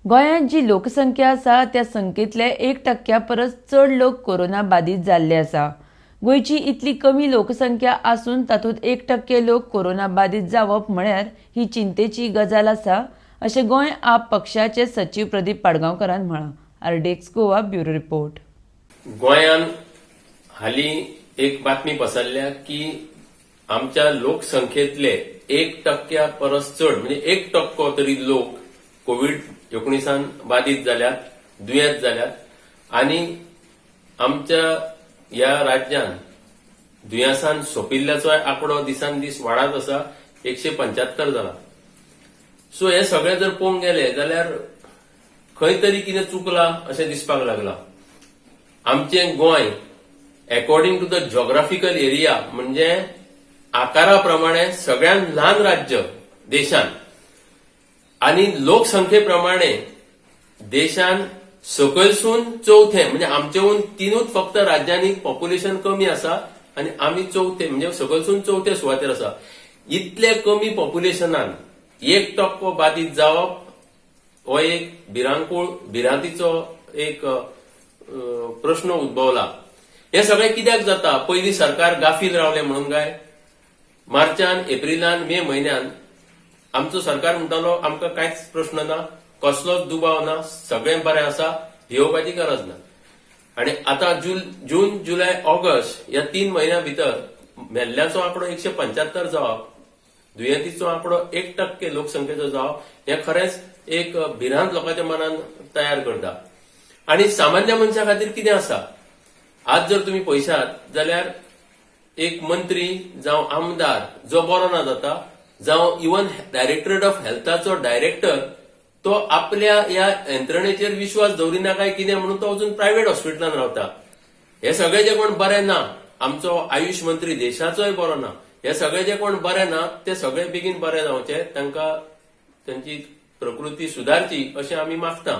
गोंयांत जी लोकसंख्या आसा त्या संख्येतले 1% परस चड लोक कोरोना बादीत जाल्ले आसा. गोंयची इतली कमी लोकसंख्या आसून तातूंत 1% लोक कोरोना बादीत जावप म्हळ्यार ही चिंतेची गजाल आसा अशें गोंय आप पक्षाचे सचीव प्रदीप पाडगांवकारान म्हळां. RDX Goa bureau report. गोंयान हालीं एक बातमी पसरल्या की आमच्या लोकसंख्येतले 1% परस चड म्हणजे 1% तरी लोक कोवीड-19 बादीत जाल्यात, दुयेंत जाल्यात आनी आमच्या ह्या राज्यान दुयेंसान सोंपिल्ल्याचोय आंकडो दिसान दीस वाडत आसा, 175 जाला. सो हे सगळें जर पळोवंक गेले जाल्यार खंय तरी कितें चुकलां अशें दिसपाक लागलां. आमचें Goa according to the geographical area म्हणजे आकारा प्रमाणे सगळ्यांत ल्हान राज्य देशान आनी लोकसंख्ये प्रमाणे देशान सकयलसून चवथे, म्हणजे आमचेहून तिनूच फक्त राज्यांनी पॉप्युलेशन कमी आसा आनी आमी चवथे म्हणजे सकयलसून चवथे सुवातेर आसा. इतले कमी पॉप्युलेशनान 1% बादीत जावप हो एक भिरांकूळ भिरांतीचो एक प्रश्न उद्भवला. हे सगळें कित्याक जाता? पयलीं सरकार गाफील रावलें म्हणून काय? मार्चान, एप्रिलान, मे म्हयन्यान आमचो सरकार म्हणटालो आमकां कांयच प्रश्न ना, कसलोच दुबाव ना, सगळें बरें आसा, भियोवपाची गरज ना. आनी आतां जून, जुलय, ऑगस्ट ह्या 3 म्हयन्यां भितर मेल्ल्याचो आंकडो 175 जावप, दुयेंतीचो आंकडो 1% लोकसंख्येचो जावप हें खरेंच एक भिरांत लोकांच्या मनान तयार करता. आनी सामान्य मनशा खातीर कितें आसा? आज जर तुमी पळयशात जाल्यार एक मंत्री जावं आमदार जो बरो ना जाता, जावं इवन डायरेक्टरेट ऑफ हेल्थाचो डायरेक्टर तो आपल्या ह्या यंत्रणेचेर विश्वास दवरिना काय कितें म्हणून तो वचून प्रायव्हेट हॉस्पिटलान रावता. हे सगळे जे कोण बरे ना, आमचो आयुश मंत्री देशाचोय बरो ना, हे सगळे जे कोण बरे ना ते सगळे बेगीन बरे जावचे, तांकां तांची प्रकृती सुदारची अशें आमी मागता.